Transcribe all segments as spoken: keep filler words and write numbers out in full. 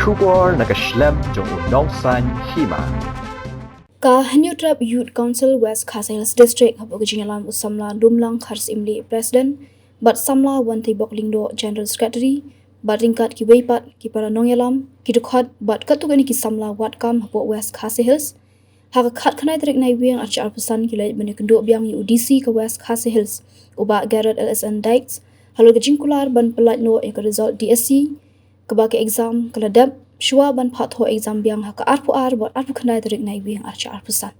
Khubor na ka shlem jong u nongsan hima. Ka Hynñiewtrep Youth Council West Khasi Hills District hapoh ka jingïalam u samla Lumlang Kharsyimlieh President bad samla Wantiebok Lyngdoh General Secretary bad ryngkat kiwei pat ki para nongïalam, ki dkhot bad katto katne ki samla wad kam hapoh West Khasi Hills. Ha ka khatkhyndai tarik Naiwieng arhajar arphew san ki la leit ban ïakynduh biang ïa u D C ka West Khasi Hills, u Bah Garod L S N Dykes, halor ka jingkular ban pyllait noh ïa ka result D S C kaba ka exam ka la dep shuwa ban phah thoh exam biang ha ka arphew ar bad arphew khyndai tarik Naiwieng arhajar arphew san.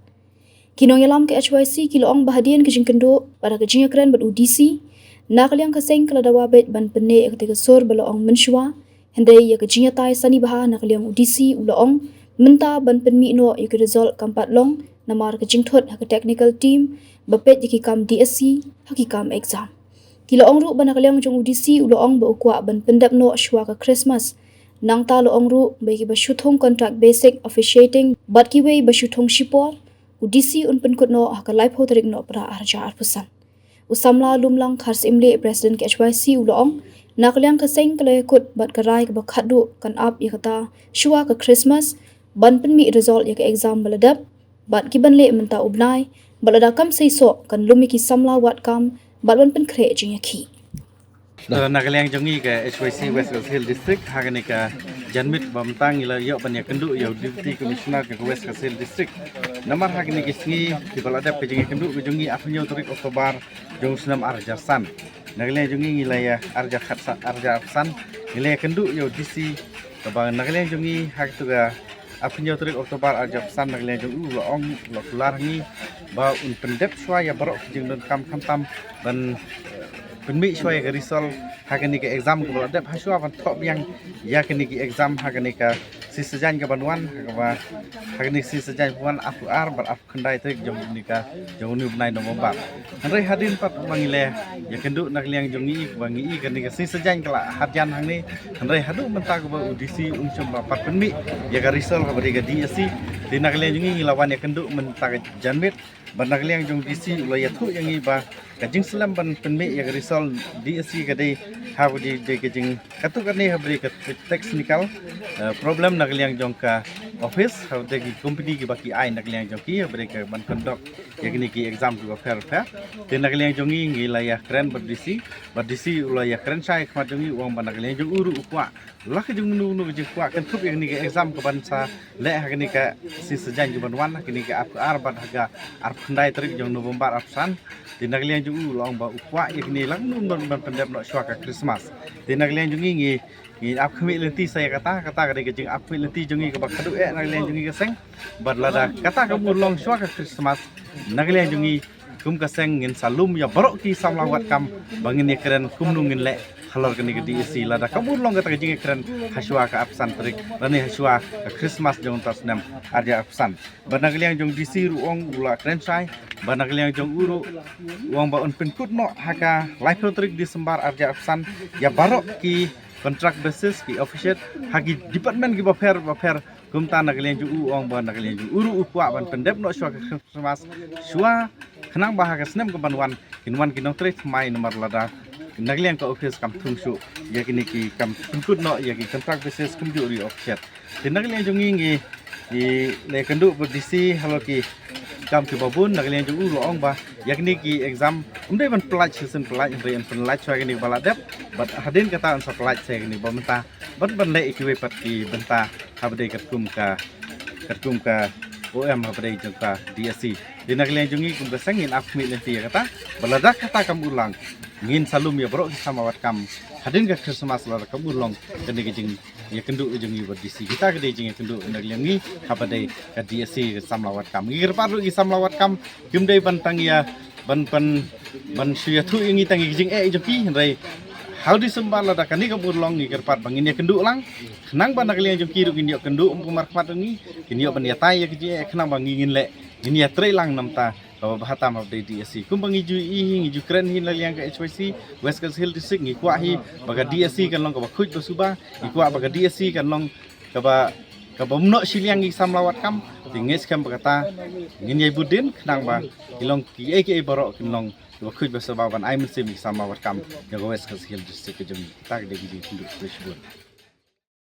Ki nongïalam ka H Y C ki la ong ba hadien ka jingkynduh bad ka jingïakren bad u D C, na ka liang ka seng ka la dawa beit ban pynneh ïa katei ka sur ba la ong mynshuwa. Hynrei ïa ka jingïatai sani bha na ka liang u D C u la ong mynta ban pynmih noh ïa ka result kam pat long, namar ka jingthut ha ka technical team ba peit ïa ki kam D S C ha ki kam exam. Ki la ong ruh ba na ka liang jong u D C u la ong ba u kwah ban pyndep noh shuwa ka Christmas. Nangta la ong ruh ba ïa kiba shu thung contract basic officiating bad kiwei ba shu thung shipor, u D C un pynkut noh ha ka laiphew tarik Nohprah arhajar arphew san. U samla Lumlang Kharsyimlieh, President ka H Y C u la ong, na ka liang ka seng ka la ïakut bad ka rai kaba khatduh kan ap ïa kata shuwa ka Christmas ban pynmih result ïa ka exam ba la dep bad ki ban leh mynta u bnai, bad lada kam seisoh kan lum ïa ki samla wad kam bad ban pynkhreh jingïakhih. Na ka liang jong ngi ka H Y C West Khasi Hills District, ha kane ka janmiet ba mynta ngi la ïoh ban ïakynduh ïa u Deputy Commissioner ka West Khasi Hills District. Namar ha kine ki sngi kiba la dep ka jingïakynduh ka jong ngi ha ka hynñiew tarik October jong u snem arhajar san. Na ka liang jong ngi ngi la ïa arhajar khatsan, arhajar arphew san, ngi la ïakynduh ïa u D C, kaba na ka liang jong ngi ha katu ka ha ka hynñiew tarik October arhajar arphew san na ka liang jong u la ong, la kular ha ngi ba un pyndep shuwa ïa baroh ki jingdonkam khamtam ban, eh, pynmih shuwa ïa ka result ha kane ka exam kaba la dep, ha shuwa ban thoh biang ïa kane ka exam ha kane ka sngi Saitjaiñ kaban wan, ha kaba, ha kane ka sngi Saitjaiñ kaban wan, arphew ar bad arphew khyndai tarik jong une ka, jong une u bnai November. Hynrei hadien pat ba ngi la ïakynduh na ka liang jong ngi ba ngi i kane ka sngi Saitjaiñ ka la hat jan hangne, hynrei haduh mynta kaba u D C um shym la pat pynmih ïa ka result kaba dei ka D S C. Te na ka liang jong ngi ngi la wan ïakynduh mynta ka janmiet, bad na ka liang jong u D C u la ïathuh ïa ngi ba ka jingslem ban pynmih ïa ka result D S C ka dei ha kaba dei, dei ka jing, katto katne haba dei ka technical, eh, problem na ka liang jong ka office, haba dei ki company kiba ki ai na ka liang jong ki, haba dei ka ban conduct ïa kine ki exam kiba pher pher. Te na ka liang jong ngi ngi la ïakren bad D C, bad D C u la ïakren shai ha khmat jong ngi, u ong ba na ka liang jong u ruh u kwah, la ka jong u, u kwah kynthup ïa kine ki exam kaban sa leh ha kane ka sngi Saitjaiñ kaban wan, ha kane ka arphew ar bad ha ka arphew khyndai tarik jong November arphew san. Te na ka liang jong u la ong ba u kwah ïa kine lang nun ban, ban pyndep noh shuwa ka Christmas. Te na ka liang jong ngi ngi, ngi ap khmih lynti sa ïa kata, kata ka dei ka jingap khmih lynti jong ngi kaba khadduh eh na ka liang jong ngi ka seng. Bad lada kata kam urlong shuwa ka Christmas, na ka liang jong ngi kum ka seng ngin sa lum ïa baroh ki samla wad kam ba ngin ïakren kumno ngin leh halor kane ka D S C lada kam urlong kata ka jingïakren ha shuwa ka arphew san tarik, lane ha shuwa ka Christmas jong uta u snem arhajar arphew san. Bad na ka liang jong u D C ruh u ong, u la kren shai, bad na ka liang jong u ruh u ong ba un pynkut noh ha ka laiphew tarik December arhajar arphew san ïa baroh ki contract basis, ki officiate ha ki department kiba pher bapher. Kumta na ka liang jong u, u ong ba na ka liang jong u ruh u kwah ban pyndep noh shuwa ka Christmas shuwa, khnang ba ha ka snem kaban wan kin wan ki nongtrei thymmai, namar lada na ka liang ka office kam thung shuh ïa kine ki, kam pynkut noh ïa ki contract basis kumjuh ruh ïa officiate. Te na ka liang jong ngi ngi, ngi la ïakynduh bad D C halor ki kam kiba bun. Na ka liang jong u la ong ba ïa kine ki exam um dei ban pyllait shisien pyllait, hynrei un pyllait shuwa ïa kine ba la dep, bad hadien kata un sa pyllait sa ïa kine ba mynta, bad ban leh ïa kiwei pat ki bynta haba dei katkum ka, katkum ka O M haba dei jong ka D S C. Te na ka liang jong ngi kum ka seng ngin ap khmih lynti ïa kata, bad lada kata kam urlong ngin sa lum ïa baroh ki samla wad kam hadien ka Christmas lada kam urlong kane ka jing ïakynduh ka jong ngi bad D C. Kita ka dei jingïakynduh na ka liang ngi haba dei ka D S C ka samla wad kam. Ngi kyrpad ruh ki samla wad kam kim dei ban tang ïa, ban, ban, ban shu ïathuh ïa ngi tang ïa ki jingeh jong ki, hynrei ha u December lada kane kam urlong ngi kyrpad ba ngin ïakynduh lang, khnang ba na ka liang jong ki ruh kin ïoh kynduh ym pu markhmat jong ngi, kin ïoh ban ïatai ïa ki jingeh, khnang ba ngi ngin leh, ngin ïatrei lang namar kata kaba bha tam haba dei D S C. Kumba ngi ju ïohi, ngi ju kren hi na liang ka H Y C West Khasi Hills District, ngi kwah hi ba ka D S C kan long kaba khuid ba suba, ngi kwah ba ka D S C kan long kaba, kaba ym noh shiliang ïa ki samla wad kam. Te ngi skhem ba kata ngin ïai bud dien khnang ba ki long kiei kiei baroh kin long kaba khuid ba suba ban ai mynsiem ïa ki samla wad kam ïa ka West Khasi Hills District ka jong ngi. Kata ka dei ka jingkynduh kaba shibun.